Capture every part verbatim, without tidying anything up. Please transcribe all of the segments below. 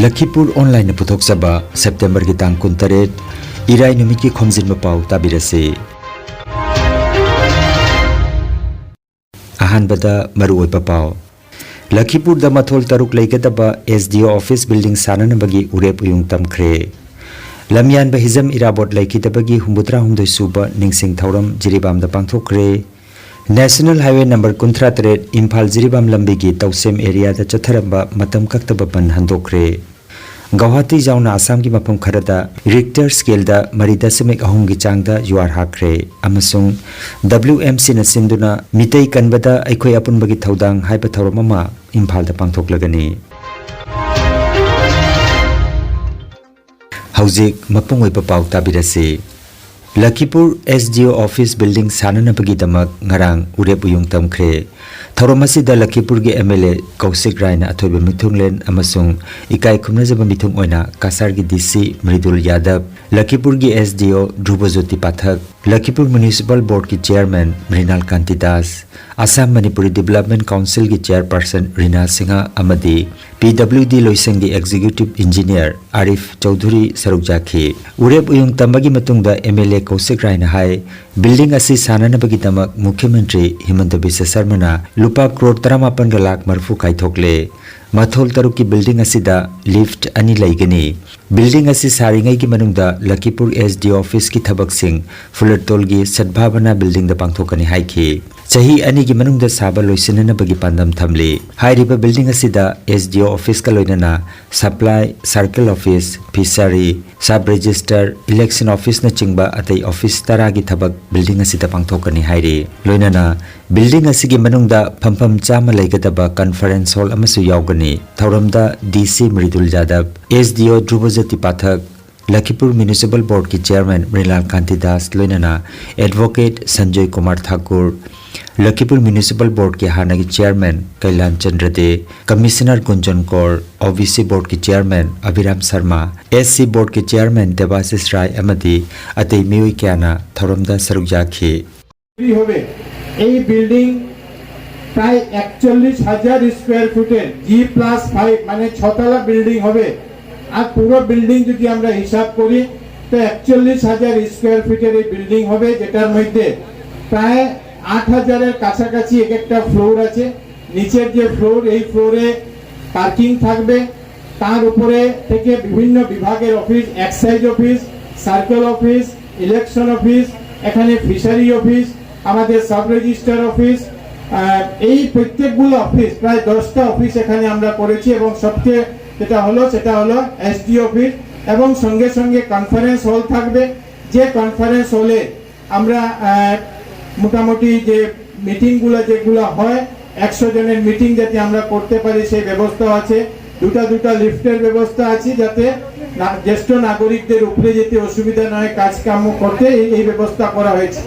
ꯂꯈꯤꯄꯨꯔ ꯑꯣꯟꯂꯥꯏꯟꯅ ꯄꯨꯊꯣꯛꯆꯕ ꯁꯦꯞꯇꯦꯝꯕꯔꯒꯤ ꯇꯥꯡ ꯀꯨꯟꯇꯔꯦꯠ, ꯏꯔꯥꯏ ꯅꯨꯃꯤꯠꯀꯤ ꯈꯣꯝꯖꯤꯟꯕ ꯄꯥꯎ ꯇꯥꯕꯤꯔꯁꯤ꯫ ꯑꯍꯥꯟꯕꯗ ꯃꯔꯨꯑꯣꯏꯕ ꯄꯥꯎ꯫ ꯂꯈꯤꯄꯨꯔꯗ ꯃꯊꯣꯜ ꯇꯔꯨꯛ ꯂꯩꯒꯗꯕ S D O office building ꯁꯥꯅꯅꯕꯒꯤ ꯎꯔꯦꯞ ꯎꯌꯨꯡ ꯇꯝꯈ꯭ꯔꯦ꯫ ꯂꯝꯌꯥꯟꯕ Hijam Irabot ꯂꯩꯈꯤꯗꯕꯒꯤ ꯍꯨꯝꯐꯨꯇꯔꯥꯍꯨꯝꯗꯣꯏ ꯁꯨꯕ ꯅꯤꯡꯁꯤꯡ ꯊꯧꯔꯝ ꯖꯤꯔꯤꯕꯥꯝꯗ ꯄꯥꯡꯊꯣꯛꯈ꯭ꯔꯦ꯫ National Highway number ꯀꯨꯟꯊ꯭ꯔꯥ ꯇꯔꯦꯠ ꯏꯝꯐꯥꯜ ꯖꯤꯔꯤꯕꯥꯝ ꯂꯝꯕꯤꯒꯤ ꯇꯧꯁꯦꯝ area ꯗ ꯆꯠꯊꯔꯝꯕ ꯃꯇꯝ ꯀꯛꯇꯕ ꯕꯟ ꯍꯟꯗꯣꯛꯈ꯭ꯔꯦ꯫ ꯒꯧꯍꯥꯇꯤ ꯌꯥꯎꯅ ꯑꯁꯥꯝꯒꯤ ꯃꯐꯝ ꯈꯔꯗ Richter scale ꯗ ꯃꯔꯤ ꯗꯁꯃꯤꯛ ꯑꯍꯨꯝꯒꯤ ꯆꯥꯡꯗ ꯌꯨꯍꯥꯔ ꯍꯥꯈ꯭ꯔꯦ ꯑꯃꯁꯨꯡ W M C ꯅ ꯁꯤꯟꯗꯨꯅ ꯃꯤꯇꯩ ꯀꯟꯕꯗ ꯑꯩꯈꯣꯏ ꯑꯄꯨꯟꯕꯒꯤ ꯊꯧꯗꯥꯡ ꯍꯥꯏꯕ ꯊꯧꯔꯝ ꯑꯃ ꯏꯝꯐꯥꯜꯗ ꯄꯥꯡꯊꯣꯛꯂꯒꯅꯤ꯫ ꯍꯧꯖꯤꯛ ꯃꯄꯨꯡ ꯑꯣꯏꯕ ꯄꯥꯎ ꯇꯥꯕꯤꯔꯁꯤ꯫ ꯂꯈꯤꯄꯨꯔ S D O office building ꯁꯥꯅꯅꯕꯒꯤꯗꯃꯛ ꯉꯔꯥꯡ ꯎꯔꯦꯞ ꯎꯌꯨꯡ ꯇꯝꯈ꯭ꯔꯦ꯫ ꯊꯧꯔꯝ ꯑꯁꯤꯗ ꯂꯈꯤꯄꯨꯔꯒꯤ M L A ꯀꯧꯁꯤꯛ ꯔꯥꯏꯅ ꯑꯊꯣꯏꯕ ꯃꯤꯊꯨꯡꯂꯦꯟ ꯑꯃꯁꯨꯡ ꯏꯀꯥꯏ ꯈꯨꯝꯅꯖꯕ ꯃꯤꯊꯨꯡ ꯑꯣꯏꯅ ꯀꯁꯥꯔꯒꯤ D C ꯃ꯭ꯔꯤꯗꯨꯜ ꯌꯥꯗꯕ, ꯂꯈꯤꯄꯨꯔꯒꯤ S D O ꯙ꯭ꯔꯨꯕꯖꯣꯇꯤ ꯄꯥꯊꯛ, ꯂꯈꯤꯄꯨꯔ Municipal Board ꯀꯤ Chairman Mrinal ꯀꯥꯟꯇꯤ Das, Assam Manipuri Development Council ꯒꯤ Chairperson ꯔꯤꯅꯥ ꯁꯤꯡꯍ ꯑꯃꯗꯤ P W D ꯂꯣꯏꯁꯪꯒꯤ Executive Engineer ꯑꯥꯔꯤꯐ ꯆꯧꯙꯨꯔꯤ ꯁꯔꯨꯛ ꯌꯥꯈꯤ꯫ ꯎꯔꯦꯞ ꯎꯌꯨꯡ ꯇꯝꯕꯒꯤ ꯃꯇꯨꯡꯗ M L A ꯀꯧꯁꯤꯛ ꯔꯥꯏꯅ high, building ꯑꯁꯤ ꯁꯥꯅꯅꯕꯒꯤꯗꯃꯛ ꯃꯨꯈ꯭ꯌ ꯃꯟꯇ꯭ꯔꯤ ꯍꯤꯃꯟꯇ ꯕꯤꯁ꯭ꯋ ꯁꯔꯃꯅ ꯂꯨꯄꯥ ꯀ꯭ꯔꯣꯔ ꯇꯔꯥꯃꯥꯄꯟꯒ ꯂꯥꯈ ꯃꯔꯤꯐꯨ ꯀꯥꯏꯊꯣꯛꯂꯦ꯫ ꯃꯊꯣꯜ ꯇꯔꯨꯛꯀꯤ building ꯑꯁꯤꯗ lift ꯑꯅꯤ ꯂꯩꯒꯅꯤ꯫ Building ꯑꯁꯤ ꯁꯥꯔꯤꯉꯩꯒꯤ ꯃꯅꯨꯡꯗ ꯂꯈꯤꯄꯨꯔ S D O office ꯀꯤ ꯊꯕꯛꯁꯤꯡ ꯐꯨꯂꯔꯇꯣꯜꯒꯤ ꯁꯗꯚꯥꯕꯅꯥ building ꯗ ꯄꯥꯡꯊꯣꯛꯀꯅꯤ ꯍꯥꯏꯈꯤ꯫ ꯆꯍꯤ ꯑꯅꯤꯒꯤ ꯃꯅꯨꯡꯗ ꯁꯥꯕ ꯂꯣꯏꯁꯤꯟꯅꯅꯕꯒꯤ ꯄꯥꯟꯗꯝ ꯊꯝꯂꯤ꯫ ꯍꯥꯏꯔꯤꯕ building ꯑꯁꯤꯗ S D O office ꯀ ꯂꯣꯏꯅꯅ supply, circle office, fishery, sub register, election office ꯅꯆꯤꯡꯕ ꯑꯇꯩ office ꯇꯔꯥꯒꯤ ꯊꯕꯛ building ꯑꯁꯤꯗ ꯄꯥꯡꯊꯣꯛꯀꯅꯤ ꯍꯥꯏꯔꯤ꯫ ꯂꯣꯏꯅꯅ building ꯑꯁꯤꯒꯤ ꯃꯅꯨꯡꯗ ꯐꯝꯐꯝ ꯆꯥꯝꯃ ꯂꯩꯒꯗꯕ conference hall ꯑꯃꯁꯨ ꯌꯥꯎꯒꯅꯤ꯫ ꯊꯧꯔꯝꯗ D C ꯃ꯭ꯔꯤꯗꯨꯜ ꯌꯥꯗꯕ, S D O ꯙ꯭ꯔꯨꯕꯖꯣꯇꯤ ꯄꯥꯊꯛ, ꯂꯈꯤꯄꯨꯔ Municipal Board ꯀꯤ Chairman ꯃ꯭ꯔꯤꯅꯥꯜ ꯀꯥꯟꯇꯤ ꯗꯥꯁ, ꯂꯣꯏꯅꯅ Advocate Sanjoy Kumar Thakur, ꯂꯈꯤꯄꯨꯔ Municipal Board ꯀꯤ ꯍꯥꯟꯅꯒꯤ Chairman ꯀꯩꯂꯥꯟ ꯆꯟꯗ꯭ꯔ ꯗꯦ, Commissioner ꯀꯨꯟꯖꯟ ꯀꯧꯔ, O B C Board ꯀꯤ Chairman ꯑꯚꯤꯔꯥꯝ Sharma, S C Board ꯀꯤ Chairman ꯗꯦꯕꯥꯁꯤꯁ ꯔꯥꯏ ꯑꯃꯗꯤ ꯑꯇꯩ ꯃꯤꯑꯣꯏ ꯀꯌꯥꯅ ꯊꯧꯔꯝꯗ ꯁꯔꯨꯛ ꯌꯥꯈꯤ꯫ হবে। এই বিল্ডিং প্রায় একচল্লিশ হাজার স্কোয়ার ফিটের জি প্লাস ফাইভ, মানে ছতলা বিল্ডিং হবে। আর পুরো বিল্ডিং যদি আমরা হিসাব করি, তো একচল্লিশ হাজার স্কোয়ার ফিটের এই বিল্ডিং হবে, যেটার মধ্যে প্রায় আট হাজারের কাছাকাছি এক একটা ফ্লোর আছে। নিচের যে ফ্লোর, এই ফ্লোরে পার্কিং থাকবে, তার উপরে থেকে বিভিন্ন বিভাগের office, excise office, circle office, election office, এখানে ফিশারি অফিস, আমাদের সাব রেজিস্ট্রার অফিস, আহ, এই প্রত্যেকগুলো অফিস, প্রায় দশটা অফিস এখানে আমরা করেছি। এবং সবচেয়ে যেটা হলো, সেটা হলো এসডি অফিস, এবং সঙ্গে সঙ্গে কনফারেন্স হল থাকবে। যে কনফারেন্স হলে আমরা আহ, মোটামুটি যে মিটিংগুলো যেগুলো হয়, একশো জনের মিটিং যাতে আমরা করতে পারি, সেই ব্যবস্থা আছে। দুটা দুটা লিফটের ব্যবস্থা আছে, যাতে না- জ্যেষ্ঠ নাগরিকদের উপরে যেতে অসুবিধা নয়, কাজ কাম করতে এই এই ব্যবস্থা করা হয়েছে।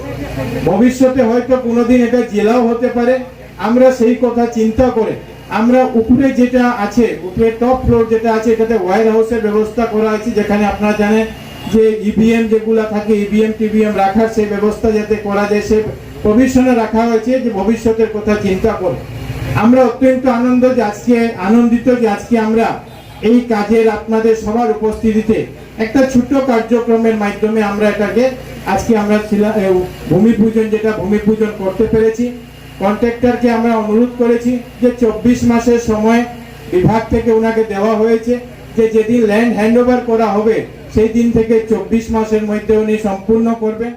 ভবিষ্যতে হয়তো কোনোদিন এটা জেলাও হতে পারে, আমরা সেই কথা চিন্তা করে আমরা উপরে যেটা আছে, উপরে টপ ফ্লোর যেটা আছে, এটাতে ওয়্যার হাউসের ব্যবস্থা করা আছে, যেখানে আপনারা জানেন যে ইভিএম যেগুলা থাকে, ইভিএম টিভিএম রাখার সেই ব্যবস্থা যাতে করা যায়, সে প্রভিশনে রাখা হয়েছে, যে ভবিষ্যতের কথা চিন্তা করে। আমরা অত্যন্ত আনন্দ যে আজকে আনন্দিত যে আজকে আমরা এই কাজের আপনাদের সবার উপস্থিতিতে একটা ছোট্ট কার্যক্রমের মাধ্যমে আমরা এটাকে আজকে আমরা শিলা- এ, ভূমি পূজন, যেটা ভূমি পূজন করতে পেরেছি। কন্ট্রাক্টরকে আমরা অনুরোধ করেছি যে চব্বিশ মাসের সময় বিভাগ থেকে ওনাকে দেওয়া হয়েছে, যে যেদিন ল্যান্ড হ্যান্ড ওভার করা হবে সেই দিন থেকে চব্বিশ মাসের মধ্যে উনি সম্পূর্ণ করবেন।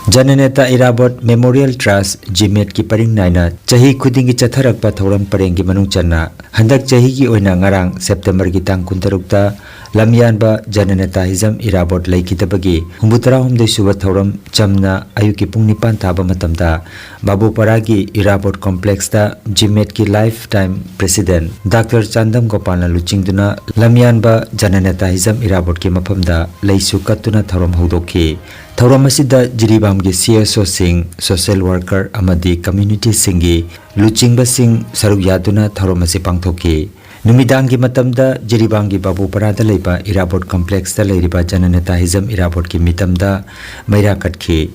ꯖꯅꯅꯦꯇꯥ ꯏꯔꯥꯕꯣꯠ ꯃꯦꯃꯣꯔꯤꯌꯦꯜ ꯇ꯭ꯔꯁ, ꯖꯤꯃꯦꯠꯀꯤ ꯄꯔꯤꯡ ꯅꯥꯏꯅ ꯆꯍꯤ ꯈꯨꯗꯤꯡꯒꯤ ꯆꯠꯊꯔꯛꯄ ꯊꯧꯔꯝ ꯄꯔꯦꯡꯒꯤ ꯃꯅꯨꯡ ꯆꯟꯅ ꯍꯟꯗꯛ ꯆꯍꯤꯒꯤ ꯑꯣꯏꯅ ꯉꯔꯥꯡ ꯁꯦꯞꯇꯦꯝꯕꯔꯒꯤ ꯇꯥꯡ ꯀꯨꯟꯇꯔꯨꯛꯇ ꯂꯝꯌꯥꯟꯕ ꯖꯅꯅꯦꯇꯥ ꯍꯤꯖꯝ ꯏꯔꯥꯕꯣꯠ ꯂꯩꯈꯤꯗꯕꯒꯤ ꯍꯨꯝꯐꯨꯇꯔꯥꯍꯨꯝꯗꯣꯏ ꯁꯨꯕ ꯊꯧꯔꯝ ꯆꯝꯅ ꯑꯌꯨꯛꯀꯤ ꯄꯨꯡ ꯅꯤꯄꯥꯟ ꯇꯥꯕ ꯃꯇꯝꯗ ꯕꯥꯕꯨꯄꯥꯔꯥꯒꯤ ꯏꯔꯥꯕꯣꯠ ꯀꯣꯝꯄ꯭ꯂꯦꯛꯁꯇ ꯖꯤꯃꯦꯠꯀꯤ life time president doctor Chandam ꯒꯣꯄꯥꯜꯅ ꯂꯨꯆꯤꯡꯗꯨꯅ ꯂꯝꯌꯥꯟꯕ ꯖꯅꯅꯦꯇꯥ ꯍꯤꯖꯝ ꯏꯔꯥꯕꯣꯠꯀꯤ ꯃꯐꯝꯗ ꯂꯩꯁꯨ ꯀꯠꯇꯨꯅ ꯊꯧꯔꯝ ꯍꯧꯗꯣꯛꯈꯤ꯫ ꯊꯧꯔꯝ ꯑꯁꯤꯗ ꯖꯤꯔꯤꯕꯥꯝꯒꯤ ꯁꯤ ꯑꯦꯁ ꯑꯣꯁꯤꯡ, ꯁꯣꯁꯤꯌꯦꯜ ꯋꯥꯔꯀꯔ ꯑꯃꯗꯤ ꯀꯝꯃ꯭ꯌꯨꯅꯤꯇꯤꯁꯤꯡꯒꯤ ꯂꯨꯆꯤꯡꯕꯁꯤꯡ ꯁꯔꯨꯛ ꯌꯥꯗꯨꯅ ꯊꯧꯔꯝ ꯑꯁꯤ ꯄꯥꯡꯊꯣꯛꯈꯤ꯫ ꯅꯨꯃꯤꯗꯥꯡꯒꯤ ꯃꯇꯝꯗ ꯖꯤꯔꯤꯕꯥꯝꯒꯤ ꯕꯥꯕꯨꯄꯥꯔꯥꯗ ꯂꯩꯕ ꯏꯔꯥꯕꯣꯠ ꯀꯝꯄ꯭ꯂꯦꯛꯁꯇ ꯂꯩꯔꯤꯕ ꯖꯅꯅꯦꯇꯥ ꯍꯤꯖꯝ ꯏꯔꯥꯕꯣꯠꯀꯤ ꯃꯤꯇꯝꯗ ꯃꯩꯔꯥ ꯀꯠꯈꯤ꯫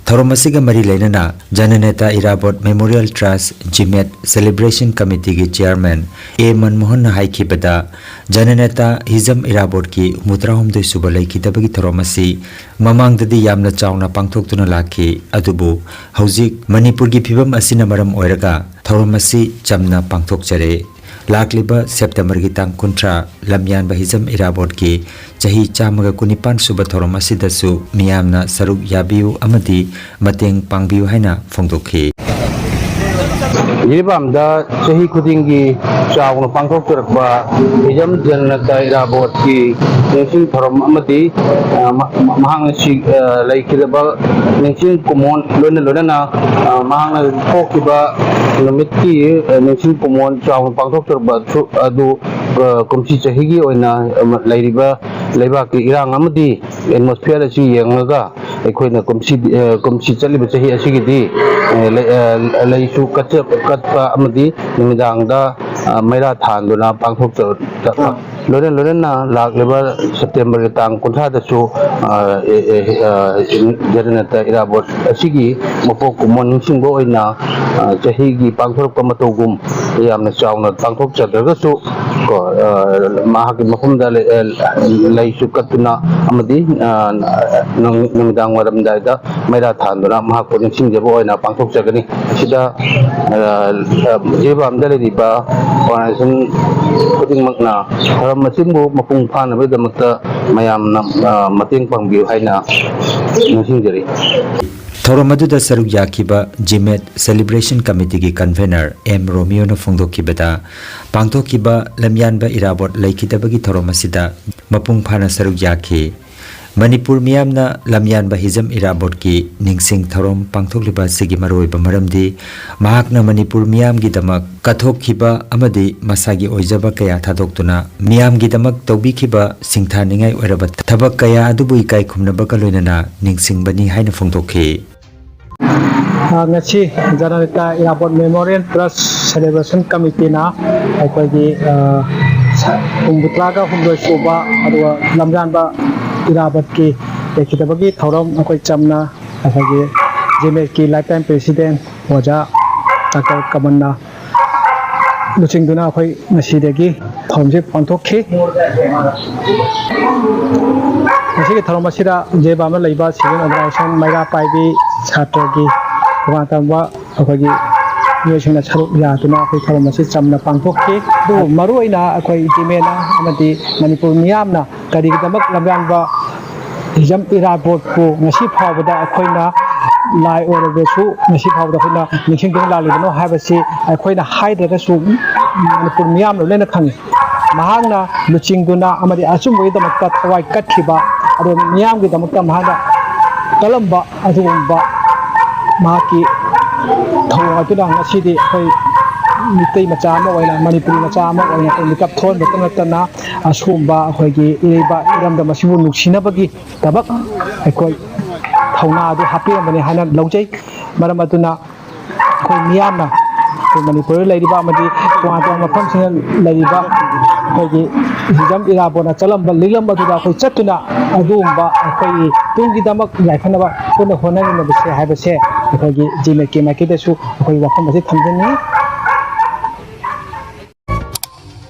ꯊꯧꯔꯝ ꯑꯁꯤꯒ ꯃꯔꯤ ꯂꯩꯅꯅ ꯖꯅꯅꯦꯇꯥ ꯏꯔꯥꯕꯣꯠ ꯃꯦꯃꯣꯔꯤꯌꯦꯜ ꯇ꯭ꯔꯁ, ꯖꯤꯃꯦꯠ, ꯁꯦꯂꯦꯕ꯭ꯔꯦꯁꯟ ꯀꯃꯤꯇꯤꯒꯤ ꯆꯤꯌꯔꯃꯦꯟ ꯑꯦ ꯃꯟꯃꯣꯍꯟꯅ ꯍꯥꯏꯈꯤꯕꯗ, ꯖꯅꯅꯦꯇꯥ ꯍꯤꯖꯝ ꯏꯔꯥꯕꯣꯠꯀꯤ ꯍꯨꯝꯐꯨꯇꯔꯥꯍꯨꯝꯗꯣꯏ ꯁꯨꯕ ꯂꯩꯈꯤꯗꯕꯒꯤ ꯊꯧꯔꯝ ꯑꯁꯤ ꯃꯃꯥꯡꯗꯗꯤ ꯌꯥꯝꯅ ꯆꯥꯎꯅ ꯄꯥꯡꯊꯣꯛꯇꯨꯅ ꯂꯥꯛꯈꯤ꯫ ꯑꯗꯨꯕꯨ ꯍꯧꯖꯤꯛ ꯃꯅꯤꯄꯨꯔꯒꯤ ꯐꯤꯕꯝ ꯑꯁꯤꯅ ꯃꯔꯝ ꯑꯣꯏꯔꯒ ꯊꯧꯔꯝ ꯑꯁꯤ ꯆꯝꯅ ꯄꯥꯡꯊꯣꯛꯆꯔꯦ꯫ ꯂꯥꯛꯂꯤꯕ ꯁꯦꯞꯇꯦꯝꯕꯔꯒꯤ ꯇꯥꯡ ꯀꯨꯟꯊ꯭ꯔꯥ, ꯂꯝꯌꯥꯟꯕ ꯍꯤꯖꯝ ꯏꯔꯥꯕꯣꯠꯀꯤ ꯆꯍꯤ ꯆꯥꯝꯃꯒ ꯀꯨꯟꯅꯤꯄꯥꯟ ꯁꯨꯕ ꯊꯧꯔꯝ ꯑꯁꯤꯗꯁꯨ ꯃꯤꯌꯥꯝꯅ ꯁꯔꯨꯛ ꯌꯥꯕꯤꯌꯨ ꯑꯃꯗꯤ ꯃꯇꯦꯡ ꯄꯥꯡꯕꯤꯌꯨ ꯍꯥꯏꯅ ꯐꯣꯡꯗꯣꯛꯈꯤ꯫ ꯖꯤꯔꯤꯕꯥꯝꯗ ꯆꯍꯤ ꯈꯨꯗꯤꯡꯒꯤ ꯆꯥꯎꯅ ꯄꯥꯡꯊꯣꯛꯆꯔꯛꯄ ꯍꯤꯖꯝ ꯖꯅꯅꯦꯇꯥ ꯏꯔꯥꯕꯣꯠꯀꯤ ꯅꯤꯡꯁꯤꯡ ꯊꯧꯔꯝ ꯑꯃꯗꯤ, ꯑ, ꯃ-, ꯃ-, ꯃꯍꯥꯛꯅ ꯁꯤ-, ꯑ, ꯂꯩꯈꯤꯗꯕ ꯅꯤꯡꯁꯤꯡ ꯀꯨꯝꯑꯣꯟ ꯂꯣꯏꯅ ꯂꯣꯏꯅꯅ, ꯑ, ꯃꯍꯥꯛꯅ ꯄꯣꯛꯈꯤꯕ ꯅꯨꯃꯤꯠꯀꯤ, ꯑ, ꯅꯤꯡꯁꯤꯡ ꯀꯨꯝꯑꯣꯟ ꯆꯥꯎꯅ ꯄꯥꯡꯊꯣꯛꯆꯔꯛꯄ ꯑꯗꯨ, ꯑ, ꯀꯨꯝꯁꯤ ꯆꯍꯤꯒꯤ ꯑꯣꯏꯅ, ꯑ, ꯂꯩꯔꯤꯕ ꯂꯩꯕꯥꯛꯀꯤ ꯏꯔꯥꯡ ꯑꯃꯗꯤ atmosphere ꯑꯁꯤ ꯌꯦꯡꯂꯒ ꯑꯩꯈꯣꯏꯅ ꯀꯨꯝꯁꯤ, ꯑ, ꯀꯨꯝꯁꯤ ꯆꯠꯂꯤꯕ ꯆꯍꯤ ꯑꯁꯤꯒꯤꯗꯤ, ꯑ, ꯂꯩ-, ꯑ, ꯂꯩꯁꯨ ꯀꯠꯆ-, ꯀꯠꯄ ꯑꯃꯗꯤ ꯅꯨꯃꯤꯗꯥꯡꯗ, ꯑ, ꯃꯩꯔꯥ ꯊꯥꯟꯗꯨꯅ ꯄꯥꯡꯊꯣꯛꯆ-, ꯂꯣꯏꯅ ꯂꯣꯏꯅꯅ ꯂꯥꯛꯂꯤꯕ ꯁꯦꯞꯇꯦꯝꯕꯔꯒꯤ ꯇꯥꯡ ꯀꯨꯟꯊ꯭ꯔꯥꯗꯁꯨ, ꯑ, ꯑꯦ, ꯑꯦ, ꯑ, ꯖꯅꯅꯦꯇꯥ ꯏꯔꯥꯕꯣꯠ ꯑꯁꯤꯒꯤ ꯃꯄꯣꯛ ꯀꯨꯝꯑꯣꯟ ꯅꯤꯡꯁꯤꯡꯕ ꯑꯣꯏꯅ, ꯑ, ꯆꯍꯤꯒꯤ ꯄꯥꯡꯊꯣꯔꯛꯄ ꯃꯇꯧꯒꯨꯝ ꯌꯥꯝꯅ ꯆꯥꯎꯅ ꯄꯥꯡꯊꯣꯛꯆꯗ꯭ꯔꯒꯁꯨ, ꯀꯣ, ꯑ, ꯃꯍꯥꯛꯀꯤ ꯃꯐꯝꯗ ꯂꯩ-, ꯑ, ꯂꯩꯁꯨ ꯀꯠꯇꯨꯅ ꯑꯃꯗꯤ, ꯑ, ꯅꯨꯡ-, ꯅꯨꯃꯤꯗꯥꯡ ꯋꯥꯏꯔꯝꯗꯥꯏꯗ ꯃꯩꯔꯥ ꯊꯥꯟꯗꯨꯅ ꯃꯍꯥꯛꯄꯨ ꯅꯤꯡꯁꯤꯡꯖꯕ ꯑꯣꯏꯅ ꯄꯥꯡꯊꯣꯛꯆꯒꯅꯤ꯫ ꯑꯁꯤꯗ, ꯑ, ꯑ, ꯖꯤꯔꯤꯕꯥꯝꯗ ꯂꯩꯔꯤꯕ organization ꯈꯨꯗꯤꯡꯃꯛꯅ ꯊꯧꯔꯝ ꯑꯁꯤꯕꯨ ꯃꯄꯨꯡ ꯐꯥꯅꯕꯒꯤꯗꯃꯛꯇ ꯃꯌꯥꯝꯅ, ꯑ, ꯃꯇꯦꯡ ꯄꯥꯡꯕꯤꯌꯨ ꯍꯥꯏꯅ ꯅꯤꯡꯁꯤꯡꯖꯔꯤ꯫ ꯊꯧꯔꯝ ꯑꯗꯨꯗ ꯁꯔꯨꯛ ꯌꯥꯈꯤꯕ ꯖꯤꯃꯦꯠ ꯁꯦꯂꯦꯕ꯭ꯔꯦꯁꯟ ꯀꯃꯤꯇꯤꯒꯤ ꯀꯟꯚꯦꯅꯔ ꯑꯦꯝ ꯔꯣꯃꯤꯌꯣꯅ ꯐꯣꯡꯗꯣꯛꯈꯤꯕꯗ, ꯄꯥꯡꯊꯣꯛꯈꯤꯕ ꯂꯝꯌꯥꯟꯕ ꯏꯔꯥꯕꯣꯠ ꯂꯩꯈꯤꯗꯕꯒꯤ ꯊꯧꯔꯝ ꯑꯁꯤꯗ ꯃꯄꯨꯡ ꯐꯥꯅ ꯁꯔꯨꯛ ꯌꯥꯈꯤ꯫ ꯃꯅꯤꯄꯨꯔ ꯃꯤꯌꯥꯝꯅ ꯂꯝꯌꯥꯟꯕ ꯍꯤꯖꯝ ꯏꯔꯥꯕꯣꯠꯀꯤ ꯅꯤꯡꯁꯤꯡ ꯊꯧꯔꯝ ꯄꯥꯡꯊꯣꯛꯂꯤꯕ ꯑꯁꯤꯒꯤ ꯃꯔꯨꯑꯣꯏꯕ ꯃꯔꯝꯗꯤ, ꯃꯍꯥꯛꯅ ꯃꯅꯤꯄꯨꯔ ꯃꯤꯌꯥꯝꯒꯤꯗꯃꯛ ꯀꯠꯊꯣꯛꯈꯤꯕ ꯑꯃꯗꯤ ꯃꯁꯥꯒꯤ ꯑꯣꯏꯖꯕ ꯀꯌꯥ ꯊꯥꯗꯣꯛꯇꯨꯅ ꯃꯤꯌꯥꯝꯒꯤꯗꯃꯛ ꯇꯧꯕꯤꯈꯤꯕ ꯁꯤꯡꯊꯥꯅꯤꯡꯉꯥꯏ ꯑꯣꯏꯔꯕ ꯊꯕꯛ ꯀꯌꯥ ꯑꯗꯨꯕꯨ ꯏꯀꯥꯏ ꯈꯨꯝꯅꯕꯒ ꯂꯣꯏꯅꯅ ꯅꯤꯡꯁꯤꯡꯕꯅꯤ ꯍꯥꯏꯅ ꯐꯣꯡꯗꯣꯛꯈꯤ꯫ ꯑ, ꯉꯁꯤ ꯖꯅꯅꯦꯇꯥ ꯏꯔꯥꯕꯣꯠ ꯃꯦꯃꯣꯔꯤꯌꯦꯜ ꯇ꯭ꯔꯁ ꯁꯦꯂꯦꯕ꯭ꯔꯦꯁꯟ ꯀꯃꯤꯇꯤꯅ ꯑꯩꯈꯣꯏꯒꯤ, ꯑ, ꯁ-, ꯍꯨꯝꯐꯨꯇꯔꯥꯒ ꯍꯨꯝꯗꯣꯏ ꯁꯨꯕ ꯑꯗꯨꯒ ꯂꯝꯌꯥꯟꯕ ꯏꯔꯥꯕꯣꯠꯀꯤ ꯂꯩꯈꯤꯗꯕꯒꯤ ꯊꯧꯔꯝ ꯑꯩꯈꯣꯏ ꯆꯝꯅ ꯑꯩꯈꯣꯏꯒꯤ ꯖꯤꯃꯦꯠꯀꯤ ꯂꯥꯏꯐ ꯇꯥꯏꯝ ꯄ꯭ꯔꯦꯁꯤꯗꯦꯟ ꯑꯣꯖꯥ ꯗꯥꯛꯇꯔ ꯀꯃꯟꯅ ꯂꯨꯆꯤꯡꯗꯨꯅ ꯑꯩꯈꯣꯏ ꯉꯁꯤꯗꯒꯤ ꯊꯧꯔꯝꯁꯤ ꯄꯥꯡꯊꯣꯛꯈꯤ꯫ ꯉꯁꯤꯒꯤ ꯊꯧꯔꯝ ꯑꯁꯤꯗ ꯖꯦꯕꯥꯝꯗ ꯂꯩꯕ ꯁꯤꯚꯤꯜ ꯑꯣꯔꯒꯅꯥꯏꯖꯦꯁꯟ, ꯃꯩꯔꯥ ꯄꯥꯏꯕꯤ, ꯁꯥꯇ꯭ꯔꯒꯤ, ꯇꯣꯉꯥꯟ ꯇꯣꯉꯥꯟꯕ ꯑꯩꯈꯣꯏꯒꯤ ꯃꯤꯑꯣꯏꯁꯤꯡꯅ ꯁꯔꯨꯛ ꯌꯥꯗꯨꯅ ꯑꯩꯈꯣꯏ ꯊꯧꯔꯝ ꯑꯁꯤ ꯆꯝꯅ ꯄꯥꯡꯊꯣꯛꯈꯤ꯫ ꯑꯗꯨꯕꯨ ꯃꯔꯨꯑꯣꯏꯅ ꯑꯩꯈꯣꯏ ꯖꯤꯃꯦꯠꯅ ꯑꯃꯗꯤ ꯃꯅꯤꯄꯨꯔ ꯃꯤꯌꯥꯝꯅ ꯀꯔꯤꯒꯤꯗꯃꯛ ꯂꯝꯌꯥꯟꯕ ꯍꯤꯖꯝ ꯏꯔꯥꯕꯣꯠꯄꯨ ꯉꯁꯤ ꯐꯥꯎꯕꯗ ꯑꯩꯈꯣꯏꯅ ꯂꯥꯏ ꯑꯣꯏꯔꯕꯁꯨ ꯉꯁꯤ ꯐꯥꯎꯕꯗ ꯑꯩꯈꯣꯏꯅ ꯅꯤꯡꯁꯤꯡꯗꯨꯅ ꯂꯥꯛꯂꯤꯕꯅꯣ ꯍꯥꯏꯕꯁꯤ ꯑꯩꯈꯣꯏꯅ ꯍꯥꯏꯗ꯭ꯔꯒꯁꯨ ꯃꯅꯤꯄꯨꯔ ꯃꯤꯌꯥꯝꯅ ꯂꯣꯏꯅ ꯈꯪꯉꯤ꯫ ꯃꯍꯥꯛꯅ ꯂꯨꯆꯤꯡꯗꯨꯅ ꯑꯃꯗꯤ ꯑꯆꯨꯝꯕꯒꯤꯗꯃꯛꯇ ꯊꯋꯥꯏ ꯀꯠꯈꯤꯕ, ꯑꯗꯨꯒ ꯃꯤꯌꯥꯝꯒꯤꯗꯃꯛꯇ ꯃꯍꯥꯛꯅ ꯀꯜꯂꯝꯕ ꯑꯗꯨꯒꯨꯝꯕ ꯃꯍꯥꯛꯀꯤ ꯊꯧꯑꯣꯡ ꯑꯗꯨꯅ ꯉꯁꯤꯗꯤ ꯑꯩꯈꯣꯏ ꯃꯤꯇꯩ ꯃꯆꯥ ꯑꯃ ꯑꯣꯏꯅ, ꯃꯅꯤꯄꯨꯔꯤ ꯃꯆꯥ ꯑꯃ ꯑꯣꯏꯅ ꯑꯩꯈꯣꯏ ꯃꯤꯀꯞ ꯊꯣꯛꯍꯟꯕꯇ ꯅꯠꯇꯅ ꯑꯁꯤꯒꯨꯝꯕ ꯑꯩꯈꯣꯏꯒꯤ ꯏꯔꯩꯕꯥꯛ ꯏꯔꯝꯗꯝ ꯑꯁꯤꯕꯨ ꯅꯨꯡꯁꯤꯅꯕꯒꯤꯗꯃꯛ ꯑꯩꯈꯣꯏ ꯊꯧꯅꯥ ꯑꯗꯨ ꯍꯥꯞꯄꯤꯔꯝꯕꯅꯤ ꯍꯥꯏꯅ ꯂꯧꯖꯩ꯫ ꯃꯔꯝ ꯑꯗꯨꯅ ꯑꯩꯈꯣꯏ ꯃꯤꯌꯥꯝꯅ ꯑꯩꯈꯣꯏ ꯃꯅꯤꯄꯨꯔꯗ ꯂꯩꯔꯤꯕ ꯑꯃꯗꯤ ꯇꯣꯉꯥꯟ ꯇꯣꯉꯥꯟꯕ ꯃꯐꯝꯁꯤꯡꯗ ꯂꯩꯔꯤꯕ ꯑꯩꯈꯣꯏꯒꯤ ꯍꯤꯖꯝ ꯏꯔꯥꯕꯣꯠꯅ ꯆꯠꯂꯝꯕ ꯂꯤꯛꯂꯝ ꯑꯗꯨꯗ ꯑꯩꯈꯣꯏ ꯆꯠꯇꯨꯅ ꯑꯗꯨꯒꯨꯝꯕ ꯑꯩꯈꯣꯏꯒꯤ ꯇꯨꯡꯒꯤꯗꯃꯛ ꯌꯥꯏꯐꯅꯕ ꯄꯨꯟꯅ ꯍꯣꯠꯅꯃꯤꯟꯅꯕꯁꯦ ꯍꯥꯏꯕꯁꯦ ꯑꯩꯈꯣꯏꯒꯤ ꯖꯤꯃꯦꯠꯀꯤ ꯃꯥꯏꯀꯩꯗꯁꯨ ꯑꯩꯈꯣꯏ ꯋꯥꯐꯝ ꯑꯁꯤ ꯊꯝꯖꯅꯤꯡꯏ꯫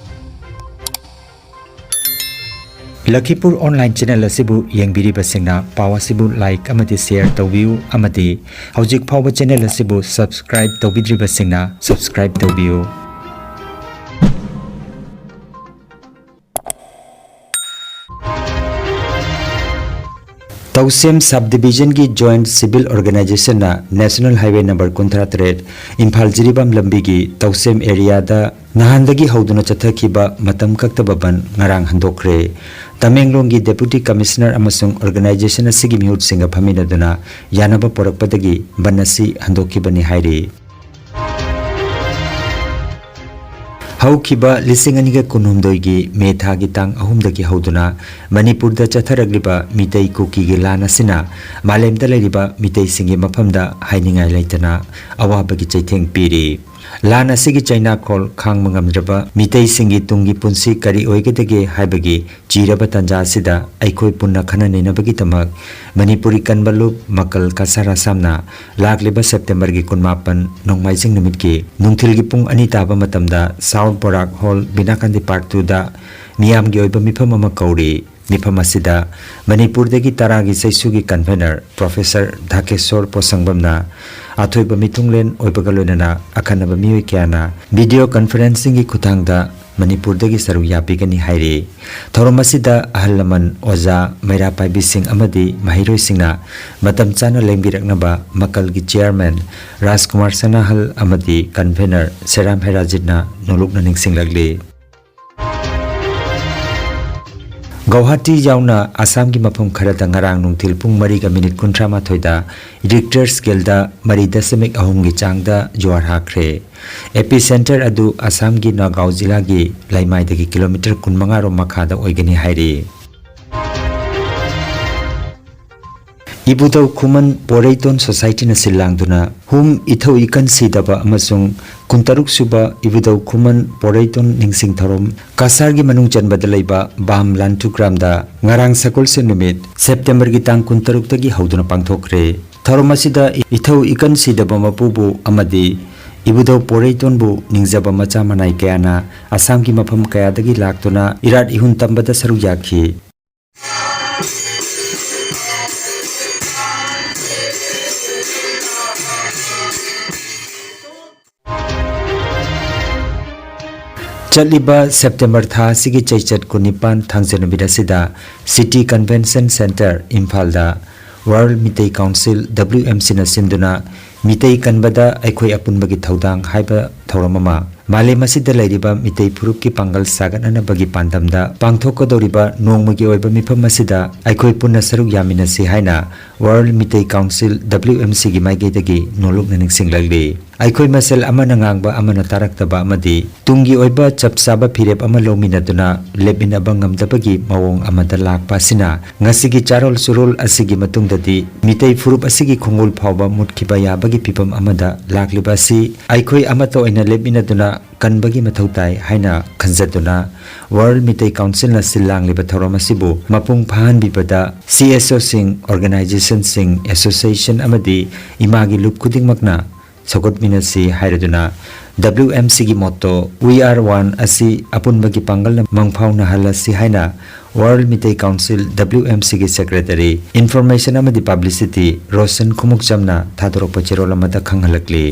ꯂꯈꯤꯄꯨꯔ ꯑꯣꯟꯂꯥꯏꯟ ꯆꯦꯅꯦꯜ ꯑꯁꯤꯕꯨ ꯌꯦꯡꯕꯤꯔꯤꯕꯁꯤꯡꯅ ꯄꯥꯎ ꯑꯁꯤꯕꯨ ꯂꯥꯏꯛ ꯑꯃꯗꯤ ꯁꯦꯌꯔ ꯇꯧꯕꯤꯌꯨ, ꯑꯃꯗꯤ ꯍꯧꯖꯤꯛ ꯐꯥꯎꯕ ꯆꯦꯅꯦꯜ ꯑꯁꯤꯕꯨ ꯁꯕꯁꯀ꯭ꯔꯥꯏꯕ ꯇꯧꯕꯤꯗ꯭ꯔꯤꯕꯁꯤꯡꯅ ꯁꯕꯁꯀ꯭ꯔꯥꯏꯕ ꯇꯧꯕꯤꯌꯨ꯫ ꯇꯧꯁꯦꯝ ꯁꯕ ꯗꯤꯕꯤꯖꯟꯒꯤ ꯖꯣꯏꯟꯠ ꯁꯤꯚꯤꯜ ꯑꯣꯔꯒꯅꯥꯏꯖꯦꯁꯟꯅ ꯅꯦꯁꯅꯦꯜ ꯍꯥꯏꯋꯦ ꯅꯝꯕꯔ ꯀꯨꯟꯊ꯭ꯔꯥ ꯇꯔꯦꯠ, ꯏꯝꯐꯥꯜ ꯖꯤꯔꯤꯕꯥꯝ ꯂꯝꯕꯤꯒꯤ ꯇꯧꯁꯦꯝ ꯑꯦꯔꯤꯌꯥꯗ ꯅꯍꯥꯟꯗꯒꯤ ꯍꯧꯗꯨꯅ ꯆꯠꯊꯈꯤꯕ ꯃꯇꯝ ꯀꯛꯇꯕ ꯕꯟ ꯉꯔꯥꯡ ꯍꯟꯗꯣꯛꯈ꯭ꯔꯦ꯫ ꯇꯃꯦꯡꯂꯣꯡꯒꯤ ꯗꯦꯄꯨꯇꯤ ꯀꯃꯤꯁꯅꯔ ꯑꯃꯁꯨꯡ ꯑꯣꯔꯒꯅꯥꯏꯖꯦꯁꯟ ꯑꯁꯤꯒꯤ ꯃꯤꯍꯨꯠꯁꯤꯡꯒ ꯐꯝꯃꯤꯟꯅꯗꯨꯅ ꯌꯥꯅꯕ ꯄꯨꯔꯛꯄꯗꯒꯤ ꯕꯟ ꯑꯁꯤ ꯍꯟꯗꯣꯛꯈꯤꯕꯅꯤ ꯍꯥꯏꯔꯤ꯫ ꯍꯧꯈꯤꯕ ꯂꯤꯁꯤꯡ ꯑꯅꯤꯒ ꯀꯨꯟꯍꯨꯝꯗꯣꯏꯒꯤ ꯃꯦ ꯊꯥꯒꯤ ꯇꯥꯡ ꯑꯍꯨꯝꯗꯒꯤ ꯍꯧꯗꯨꯅ ꯃꯅꯤꯄꯨꯔꯗ ꯆꯠꯊꯔꯛꯂꯤꯕ ꯃꯤꯇꯩ ꯀꯨꯀꯤꯒꯤ ꯂꯥꯟ ꯑꯁꯤꯅ ꯃꯥꯂꯦꯝꯗ ꯂꯩꯔꯤꯕ ꯃꯤꯇꯩꯁꯤꯡꯒꯤ ꯃꯐꯝꯗ ꯍꯥꯏꯅꯤꯡꯉꯥꯏ ꯂꯩꯇꯅ ꯑꯋꯥꯕꯒꯤ ꯆꯩꯊꯦꯡ ꯄꯤꯔꯤ꯫ ꯂꯥꯟ ꯑꯁꯤꯒꯤ ꯆꯩꯅꯥꯈꯣꯜ ꯈꯥꯡꯕ ꯉꯝꯗ꯭ꯔꯕ ꯃꯤꯇꯩꯁꯤꯡꯒꯤ ꯇꯨꯡꯒꯤ ꯄꯨꯟꯁꯤ ꯀꯔꯤ ꯑꯣꯏꯒꯗꯒꯦ ꯍꯥꯏꯕꯒꯤ ꯆꯤꯔꯕ ꯇꯥꯟꯖꯥ ꯑꯁꯤꯗ ꯑꯩꯈꯣꯏ ꯄꯨꯟꯅ ꯈꯟꯅ ꯅꯩꯅꯕꯒꯤꯗꯃꯛ ꯃꯅꯤꯄꯨꯔꯤ ꯀꯟꯕ ꯂꯨꯞ ꯃꯀꯜ ꯀꯁꯥꯔ ꯑꯁꯥꯝꯅ ꯂꯥꯛꯂꯤꯕ ꯁꯦꯞꯇꯦꯝꯕꯔꯒꯤ ꯀꯨꯟꯃꯥꯄꯟ ꯅꯣꯡꯃꯥꯏꯖꯤꯡ ꯅꯨꯃꯤꯠꯀꯤ ꯅꯨꯡꯊꯤꯜꯒꯤ ꯄꯨꯡ ꯑꯅꯤ ꯇꯥꯕ ꯃꯇꯝꯗ ꯁꯥꯎꯠ ꯕꯣꯔꯥꯛ ꯍꯣꯜ ꯕꯤꯅꯥꯀꯥꯟꯗꯤ ꯄꯥꯔꯛ ꯇꯨꯗ ꯃꯤꯌꯥꯝꯒꯤ ꯑꯣꯏꯕ ꯃꯤꯐꯝ ꯑꯃ ꯀꯧꯔꯤ꯫ ꯃꯤꯐꯝ ꯑꯁꯤꯗ ꯃꯅꯤꯄꯨꯔꯗꯒꯤ ꯇꯔꯥꯒꯤ ꯆꯩꯁꯨꯒꯤ ꯀꯟꯚꯦꯅꯔ ꯄ꯭ꯔꯣꯐꯦꯁꯔ ꯙꯥꯀꯦꯁꯣꯔ ꯄꯣꯁꯪꯕꯝꯅ ꯑꯊꯣꯏꯕ ꯃꯤꯊꯨꯡꯂꯦꯟ ꯑꯣꯏꯕꯒ ꯂꯣꯏꯅꯅ ꯑꯈꯟꯅꯕ ꯃꯤꯑꯣꯏ ꯀꯌꯥꯅ ꯚꯤꯗꯤꯑꯣ ꯀꯟꯐꯔꯦꯟꯁꯤꯡꯒꯤ ꯈꯨꯠꯊꯥꯡꯗ ꯃꯅꯤꯄꯨꯔꯗꯒꯤ ꯁꯔꯨꯛ ꯌꯥꯕꯤꯒꯅꯤ ꯍꯥꯏꯔꯤ꯫ ꯊꯧꯔꯝ ꯑꯁꯤꯗ ꯑꯍꯜ ꯂꯃꯟ, ꯑꯣꯖꯥ, ꯃꯩꯔꯥ ꯄꯥꯏꯕꯤꯁꯤꯡ ꯑꯃꯗꯤ ꯃꯍꯩꯔꯣꯏꯁꯤꯡꯅ ꯃꯇꯝ ꯆꯥꯅ ꯂꯦꯡꯕꯤꯔꯛꯅꯕ ꯃꯀꯜꯒꯤ ꯆꯤꯌꯥꯔꯃꯦꯟ ꯔꯥꯖꯀꯨꯃꯥꯔ ꯁꯅꯥꯍꯜ ꯑꯃꯗꯤ ꯀꯟꯚꯦꯅꯔ ꯁꯦꯔꯥꯝ ꯍꯦꯔꯥꯖꯤꯠꯅ ꯅꯣꯂꯨꯛꯅ ꯅꯤꯡꯁꯤꯡꯂꯛꯂꯤ꯫ ꯒꯧꯍꯥꯇꯤ ꯌꯥꯎꯅ ꯑꯁꯥꯝꯒꯤ ꯃꯐꯝ ꯈꯔꯗ ꯉꯔꯥꯡ ꯅꯨꯡꯊꯤꯜ ꯄꯨꯡ ꯃꯔꯤꯒ ꯃꯤꯅꯤꯠ ꯀꯨꯟꯊ꯭ꯔꯥ ꯃꯥꯊꯣꯏꯗ ꯔꯤꯛꯇꯔ ꯁ꯭ꯀꯦꯜꯗ ꯃꯔꯤ ꯗꯁꯃꯤꯛ ꯑꯍꯨꯝꯒꯤ ꯆꯥꯡꯗ ꯖ꯭ꯋꯥꯔ ꯍꯥꯈ꯭ꯔꯦ꯫ ꯑꯦꯄꯤ ꯁꯦꯟꯇꯔ ꯑꯗꯨ ꯑꯁꯥꯝꯒꯤ ꯅꯥꯒꯥꯎ ꯖꯤꯂꯥꯒꯤ ꯂꯩꯃꯥꯏꯗꯒꯤ ꯀꯤꯂꯣꯃꯤꯇꯔ ꯀꯨꯟꯃꯉꯥ ꯔꯣꯝ ꯃꯈꯥꯗ ꯑꯣꯏꯒꯅꯤ ꯍꯥꯏꯔꯤ꯫ ꯏꯕꯨꯙꯧ ꯈꯨꯃꯟ ꯄꯣꯔꯩꯇꯣꯟ ꯁꯣꯁꯥꯏꯇꯤꯅ ꯁꯤꯜ ꯂꯥꯡꯗꯨꯅ ꯍꯨꯝ ꯏꯊꯧ ꯏꯀꯟ ꯁꯤꯗꯕ ꯑꯃꯁꯨꯡ ꯀꯨꯟꯇꯔꯨꯛ ꯁꯨꯕ ꯏꯕꯨꯙꯧ ꯈꯨꯃꯟ ꯄꯣꯔꯩꯇꯣꯟ ꯅꯤꯡꯁꯤꯡ ꯊꯧꯔꯝ ꯀꯁꯥꯔꯒꯤ ꯃꯅꯨꯡ ꯆꯟꯕꯗ ꯂꯩꯕ ꯕꯥꯝ ꯂꯥꯟꯊꯨꯒ꯭ꯔꯥꯝꯗ ꯉꯔꯥꯡ ꯁꯒꯣꯜꯁꯦꯟ ꯅꯨꯃꯤꯠ ꯁꯦꯞꯇꯦꯝꯕꯔꯒꯤ ꯇꯥꯡ ꯀꯨꯟꯇꯔꯨꯛꯇꯒꯤ ꯍꯧꯗꯨꯅ ꯄꯥꯡꯊꯣꯛꯈ꯭ꯔꯦ꯫ ꯊꯧꯔꯝ ꯑꯁꯤꯗ ꯏꯊꯧ ꯏꯀꯟ ꯁꯤꯗꯕ ꯃꯄꯨꯕꯨ ꯑꯃꯗꯤ ꯏꯕꯨꯙꯧ ꯄꯣꯔꯩꯇꯣꯟꯕꯨ ꯅꯤꯡꯖꯕ ꯃꯆꯥ ꯃꯅꯥꯏ ꯀꯌꯥꯅ ꯑꯁꯥꯝꯒꯤ ꯃꯐꯝ ꯀꯌꯥꯗꯒꯤ ꯂꯥꯛꯇꯨꯅ ꯏꯔꯥꯠ ꯏꯍꯨꯟ ꯇꯝꯕꯗ ꯁꯔꯨꯛ ꯌꯥꯈꯤ꯫ ꯆꯠꯂꯤꯕ ꯁꯦꯞꯇꯦꯝꯕꯔ ꯊꯥ ꯑꯁꯤꯒꯤ ꯆꯩꯆꯠ ꯀꯨꯟꯅꯤꯄꯥꯟ ꯊꯥꯡꯖ ꯅꯨꯃꯤꯠ ꯑꯁꯤꯗ ꯁꯤꯇꯤ ꯀꯟꯚꯦꯟꯁꯟ ꯁꯦꯟꯇꯔ ꯏꯝꯐꯥꯜꯗ ꯋꯥꯔꯜ ꯃꯤꯇꯩ ꯀꯥꯎꯟꯁꯤꯜ, ꯗꯕ꯭ꯂꯤꯌꯨ ꯑꯦꯝ ꯁꯤꯅ ꯁꯤꯟꯗꯨꯅ ꯃꯤꯇꯩ ꯀꯟꯕꯗ ꯑꯩꯈꯣꯏ ꯑꯄꯨꯟꯕꯒꯤ ꯊꯧꯗꯥꯡ ꯍꯥꯏꯕ ꯊꯧꯔꯝ ꯑꯃ ꯃꯥꯂꯦꯝ ꯑꯁꯤꯗ ꯂꯩꯔꯤꯕ ꯃꯤꯇꯩ ꯐꯨꯔꯨꯞꯀꯤ ꯄꯥꯡꯒꯜ ꯁꯥꯒꯠꯅꯅꯕꯒꯤ ꯄꯥꯟꯗꯝꯗ ꯄꯥꯡꯊꯣꯛꯀꯗꯧꯔꯤꯕ ꯅꯣꯡꯃꯒꯤ ꯑꯣꯏꯕ ꯃꯤꯐꯝ ꯑꯁꯤꯗ ꯑꯩꯈꯣꯏ ꯄꯨꯟꯅ ꯁꯔꯨꯛ ꯌꯥꯃꯤꯟꯅꯁꯤ ꯍꯥꯏꯅ ꯋꯥꯔꯜ ꯃꯤꯇꯩ ꯀꯥꯎꯟꯁꯤꯜ, ꯗꯕ꯭ꯂꯤꯌꯨ ꯑꯦꯝ ꯁꯤꯒꯤ ꯃꯥꯏꯀꯩꯗꯒꯤ ꯅꯣꯂꯨꯛꯅ ꯅꯤꯡꯁꯤꯡꯂꯛꯂꯤ꯫ ꯑꯩꯈꯣꯏ ꯃꯁꯦꯜ ꯑꯃꯅ ꯉꯥꯡꯕ ꯑꯃꯅ ꯇꯥꯔꯛꯇꯕ ꯑꯃꯗꯤ ꯇꯨꯡꯒꯤ ꯑꯣꯏꯕ ꯆꯞ ꯆꯥꯕ ꯐꯤꯔꯦꯞ ꯑꯃ ꯂꯧꯃꯤꯟꯅꯗꯨꯅ ꯂꯦꯞꯃꯤꯟꯅꯕ ꯉꯝꯗꯕꯒꯤ ꯃꯑꯣꯡ ꯑꯃꯗ ꯂꯥꯛꯄ ꯑꯁꯤꯅ ꯉꯁꯤꯒꯤ ꯆꯥꯔꯣꯜ ꯁꯨꯔꯣꯜ ꯑꯁꯤꯒꯤ ꯃꯇꯨꯡꯗꯗꯤ ꯃꯤꯇꯩ ꯐꯨꯔꯨꯞ ꯑꯁꯤꯒꯤ ꯈꯣꯡꯒꯣꯜ ꯐꯥꯎꯕ ꯃꯨꯠꯈꯤꯕ ꯌꯥꯕꯒꯤ ꯐꯤꯚꯝ ꯑꯃꯗ ꯂꯥꯛꯂꯤꯕ ꯑꯁꯤ ꯑꯩꯈꯣꯏ ꯑꯃꯠꯇ ꯑꯣꯏꯅ ꯂꯦꯞꯃꯤꯟꯅꯗꯨꯅ ꯀꯟꯕꯒꯤ ꯃꯊꯧ ꯇꯥꯏ ꯍꯥꯏꯅ ꯈꯟꯖꯗꯨꯅ World ꯃꯤꯇꯩ ꯀꯥꯎꯟꯁꯤꯜꯅ ꯁꯤꯜ ꯂꯥꯡꯂꯤꯕ ꯊꯧꯔꯝ ꯑꯁꯤꯕꯨ ꯃꯄꯨꯡ ꯐꯥꯍꯟꯕꯤꯕꯗ C S Oꯁꯤꯡ, organizationꯁꯤꯡ, association ꯑꯃꯗꯤ ꯏꯃꯥꯒꯤ ꯂꯨꯞ ꯈꯨꯗꯤꯡꯃꯛꯅ ꯁꯧꯒꯠꯃꯤꯟꯅꯁꯤ ꯍꯥꯏꯔꯗꯨꯅ W M Cꯒꯤ motto "We are one" ꯑꯁꯤ ꯑꯄꯨꯟꯕꯒꯤ ꯄꯥꯡꯒꯜꯅ ꯃꯪꯐꯥꯎꯅꯍꯜꯂꯁꯤ ꯍꯥꯏꯅ World Meitei council W M Cꯒꯤ secretary, information ꯑꯃꯗꯤ publicity ꯔꯣꯁꯟ ꯈꯨꯃꯨꯛꯆꯝꯅ ꯊꯥꯗꯣꯔꯛꯄ ꯆꯦꯔꯣꯜ ꯑꯃꯗ ꯈꯪꯍꯜꯂꯛꯂꯤ꯫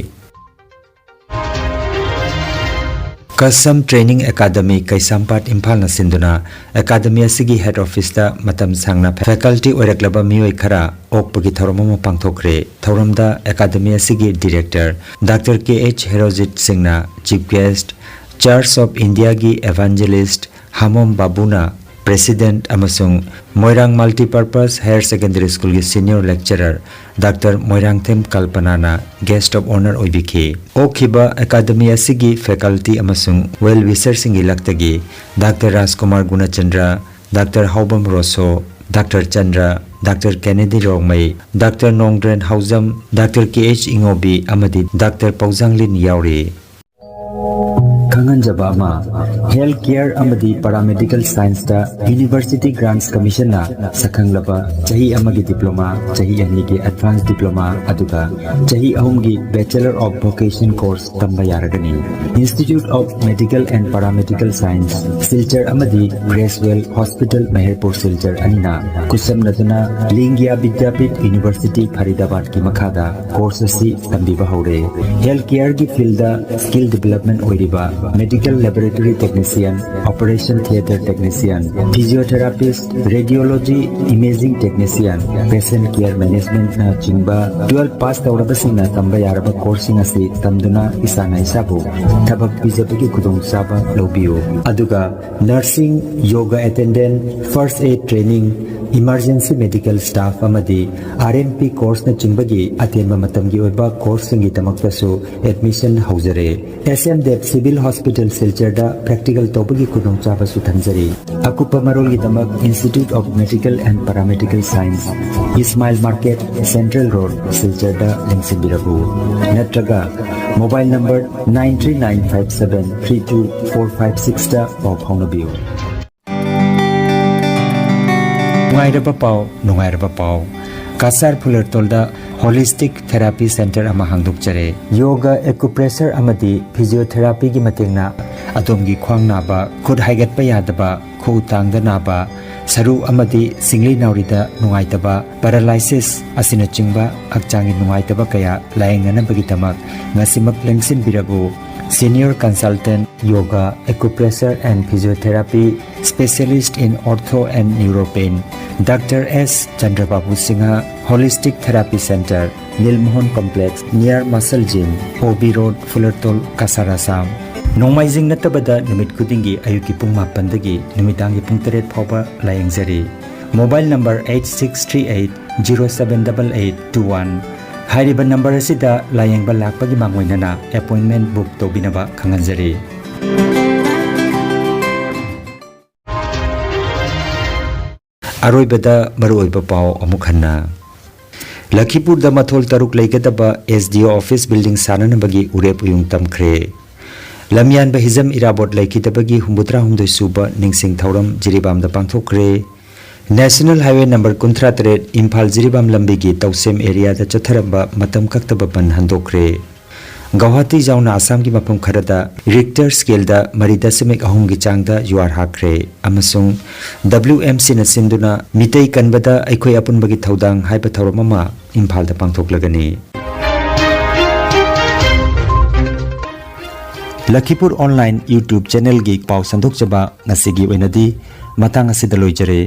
ꯀꯁꯝ Training Academy ꯀꯩꯁꯥꯝꯄꯥꯠ ꯏꯝꯐꯥꯜꯅ ꯁꯤꯟꯗꯨꯅ academy ꯑꯁꯤꯒꯤ head officeꯇ ꯃꯇꯝ ꯁꯥꯡꯅ faculty ꯑꯣꯏꯔꯛꯂꯕ ꯃꯤꯑꯣꯏ ꯈꯔ ꯑꯣꯛꯄꯒꯤ ꯊꯧꯔꯝ ꯑꯃ ꯄꯥꯡꯊꯣꯛꯈ꯭ꯔꯦ꯫ ꯊꯧꯔꯝꯗ academy ꯑꯁꯤꯒꯤ director Doctor K H Herojit ꯁꯤꯡꯅ chief guest, Church of Indiaꯒꯤ evangelist ꯍꯥꯃꯣꯝ ꯕꯥꯕꯨꯅ president ꯑꯃꯁꯨꯡ ꯃꯣꯏꯔꯥꯡ Multipurpose Higher Secondary Schoolꯒꯤ senior lecturer Doctor Moirangthem ꯀꯜꯄꯅꯥꯅ guest of honour ꯑꯣꯏꯕꯤꯈꯤ꯫ ꯑꯣꯛꯈꯤꯕ academy ꯑꯁꯤꯒꯤ faculty ꯑꯃꯁꯨꯡ well wisherꯁꯤꯡꯒꯤ ꯂꯛꯇꯒꯤ Doctor ꯔꯥꯖꯀꯨꯃꯥꯔ ꯒꯨꯅꯆꯟꯗ꯭ꯔ, Doctor ꯍꯥꯎꯕꯝ ꯔꯣꯁꯣ, Doctor Chandra, Doctor ꯀꯦꯅꯦꯗꯤ Rongmei, Doctor ꯅꯣꯡꯗ꯭ꯔꯦꯟ ꯍꯥꯎꯖꯝ, Doctor K H ꯏꯉꯣꯕꯤ ꯑꯃꯗꯤ Doctor ꯄꯧꯖꯥꯡꯂꯤꯟ ꯌꯥꯎꯔꯤ꯫ ꯈꯪꯍꯟꯖꯕ ꯑꯃ, health care ꯑꯃꯗꯤ paramedical scienceꯇ University Grants Commissionꯅ ꯁꯛꯈꯪꯂꯕ ꯆꯍꯤ ꯑꯃꯒꯤ diploma, ꯆꯍꯤ ꯑꯅꯤꯒꯤ advanced diploma, ꯑꯗꯨꯒ ꯆꯍꯤ ꯑꯍꯨꯝꯒꯤ Bachelor of Vocation course ꯇꯝꯕ ꯌꯥꯔꯒꯅꯤ꯫ Institute of Medical and Paramedical Science, Silchar ꯑꯃꯗꯤ Creswell Hospital, ꯃꯦꯍꯔꯄꯨꯔ ꯁꯤꯜꯆꯔ ꯑꯅꯤꯅ ꯈꯨꯠꯁꯝꯅꯗꯨꯅ ꯂꯤꯡꯒ꯭ꯌꯥ ꯕꯤꯗ꯭ꯌꯥꯄꯤꯊ University, ꯐꯔꯤꯗꯥꯕꯥꯗꯀꯤ ꯃꯈꯥꯗ course ꯑꯁꯤ ꯇꯝꯕꯤꯕ ꯍꯧꯔꯦ꯫ Health careꯒꯤ fieldꯗ skill development ꯑꯣꯏꯔꯤꯕ Medical Laboratory Technician, Operation Theatre Technician, Physiotherapist, Radiology Imaging Technician, Patient Care Managementꯅꯆꯤꯡꯕ twelve pass ꯇꯧꯔꯕꯁꯤꯡꯅ ꯇꯝꯕ ꯌꯥꯔꯕ courseꯁꯤꯡ ꯑꯁꯤ ꯇꯝꯗꯨꯅ ꯏꯁꯥꯅ ꯏꯁꯥꯕꯨ ꯊꯕꯛ ꯄꯤꯖꯕꯒꯤ ꯈꯨꯗꯣꯡꯆꯥꯕ ꯂꯧꯕꯤꯌꯨ꯫ ꯑꯗꯨꯒ nursing, yoga attendant, first aid training, emergency medical staff ꯑꯃꯗꯤ R M P courseꯅꯆꯤꯡꯕꯒꯤ ꯑꯇꯦꯟꯕ ꯃꯇꯝꯒꯤ ꯑꯣꯏꯕ courseꯁꯤꯡꯒꯤꯗꯃꯛꯇꯁꯨ admission ꯍꯧꯖꯔꯦ꯫ S M Dev Civil Hospital ꯁꯤꯜꯆꯔꯗ practical ꯇꯧꯕꯒꯤ ꯈꯨꯗꯣꯡꯆꯥꯕꯁꯨ ꯊꯝꯖꯔꯤ꯫ ꯑꯀꯨꯞꯄ ꯃꯔꯣꯜꯒꯤꯗꯃꯛ Institute of Medical and Paramedical Science, Ismail Market, Central Road, ꯁꯤꯜꯆꯔꯗ ꯂꯦꯡꯁꯤꯟꯕꯤꯔꯛꯎ꯫ ꯅꯠꯇ꯭ꯔꯒ mobile number nine three nine five seven three two four five sixꯇ ꯄꯥꯎ ꯐꯥꯎꯅꯕꯤꯌꯨ꯫ ꯅꯨꯡꯉꯥꯏꯔꯕ ꯄꯥꯎ, ꯅꯨꯡꯉꯥꯏꯔꯕ ꯄꯥꯎ꯫ ꯀꯁꯥꯔ ꯐꯨꯂꯔꯇꯣꯜꯗ Holistic Therapy Center ꯑꯃ ꯍꯥꯡꯗꯣꯛꯆꯔꯦ꯫ Yoga, acupressure ꯑꯃꯗꯤ physiotherapyꯒꯤ ꯃꯇꯦꯡꯅ ꯑꯗꯣꯝꯒꯤ ꯈ꯭ꯋꯥꯡ ꯅꯥꯕ, ꯈꯨꯠ ꯍꯥꯏꯒꯠꯄ ꯌꯥꯗꯕ, ꯈꯨꯎ ꯇꯥꯡꯗ ꯅꯥꯕ, ꯁꯔꯨ ꯑꯃꯗꯤ ꯁꯤꯡꯂꯤ ꯅꯥꯎꯔꯤꯗ ꯅꯨꯡꯉꯥꯏꯇꯕ, paralysis ꯑꯁꯤꯅꯆꯤꯡꯕ ꯍꯛꯆꯥꯡꯒꯤ ꯅꯨꯡꯉꯥꯏꯇꯕ ꯀꯌꯥ ꯂꯥꯌꯦꯡꯅꯅꯕꯒꯤꯗꯃꯛ ꯉꯁꯤꯃꯛ ꯂꯦꯡꯁꯤꯟꯕꯤꯔꯛꯎ꯫ Senior Consultant, Yoga, Acupressure and Physiotherapy, Specialist in Ortho and Neuropain, Doctor S Chandrababu Singha, Holistic Therapy Center, Nilmohan Complex, near Muscle Gym, O B Road, Fulartol, Kasar, Assam. ꯅꯣꯡꯃꯥꯏꯖꯤꯡ ꯅꯠꯇꯕꯗ ꯅꯨꯃꯤꯠ ꯈꯨꯗꯤꯡꯒꯤ ꯑꯌꯨꯛꯀꯤ ꯄꯨꯡ ꯃꯥꯄꯟꯗꯒꯤ ꯅꯨꯃꯤꯗꯥꯡꯒꯤ ꯄꯨꯡ ꯇꯔꯦꯠ ꯐꯥꯎꯕ ꯂꯥꯌꯦꯡꯖꯔꯤ꯫ Mobile number eight six three eight zero seven eight eight two one꯫ ꯍꯥꯏꯔꯤꯕ number ꯑꯁꯤꯗ ꯂꯥꯌꯦꯡꯕ ꯂꯥꯛꯄꯒꯤ ꯃꯥꯡꯑꯣꯏꯅꯅ appointment book ꯇꯧꯕꯤꯅꯕ ꯈꯪꯍꯟꯖꯔꯤ꯫ ꯑꯔꯣꯏꯕꯗ ꯃꯔꯨꯑꯣꯏꯕ ꯄꯥꯎ ꯑꯃꯨꯛ ꯍꯟꯅ꯫ ꯂꯈꯤꯄꯨꯔꯗ ꯃꯊꯣꯜ ꯇꯔꯨꯛ ꯂꯩꯒꯗꯕ S D O office building ꯁꯥꯅꯅꯕꯒꯤ ꯎꯔꯦꯞ ꯎꯌꯨꯡ ꯇꯝꯈ꯭ꯔꯦ꯫ ꯂꯝꯌꯥꯟꯕ Hijam Irabot ꯂꯩꯈꯤꯗꯕꯒꯤ ꯍꯨꯝꯐꯨꯇꯔꯥꯍꯨꯝꯗꯣꯏ ꯁꯨꯕ ꯅꯤꯡꯁꯤꯡ ꯊꯧꯔꯝ ꯖꯤꯔꯤꯕꯥꯝꯗ ꯄꯥꯡꯊꯣꯛꯈ꯭ꯔꯦ꯫ National Highway number ꯀꯨꯟꯊ꯭ꯔꯥ ꯇꯔꯦꯠ ꯏꯝꯐꯥꯜ ꯖꯤꯔꯤꯕꯥꯝ ꯂꯝꯕꯤꯒꯤ ꯇꯧꯁꯦꯝ areaꯗ ꯆꯠꯊꯔꯝꯕ ꯃꯇꯝ ꯀꯛꯇꯕ ꯕꯟ ꯍꯟꯗꯣꯛꯈ꯭ꯔꯦ꯫ ꯒꯧꯍꯥꯇꯤ ꯌꯥꯎꯅ ꯑꯁꯥꯝꯒꯤ ꯃꯐꯝ ꯈꯔꯗ Richter scaleꯗ ꯃꯔꯤ ꯗꯁꯃꯤꯛ ꯑꯍꯨꯝꯒꯤ ꯆꯥꯡꯗ ꯌꯨꯍꯥꯔ ꯍꯥꯈ꯭ꯔꯦ ꯑꯃꯁꯨꯡ W M Cꯅ ꯁꯤꯟꯗꯨꯅ ꯃꯤꯇꯩ ꯀꯟꯕꯗ ꯑꯩꯈꯣꯏ ꯑꯄꯨꯟꯕꯒꯤ ꯊꯧꯗꯥꯡ ꯍꯥꯏꯕ ꯊꯧꯔꯝ ꯑꯃ ꯏꯝꯐꯥꯜꯗ ꯄꯥꯡꯊꯣꯛꯂꯒꯅꯤ꯫ ꯂꯈꯤꯄꯨꯔ ꯑꯣꯟꯂꯥꯏꯟ YouTube ꯆꯦꯅꯦꯜꯒꯤ ꯄꯥꯎ ꯁꯟꯗꯣꯛꯆꯕ ꯉꯁꯤꯒꯤ ꯑꯣꯏꯅꯗꯤ ꯃꯇꯥꯡ ꯑꯁꯤꯗ ꯂꯣꯏꯖꯔꯦ꯫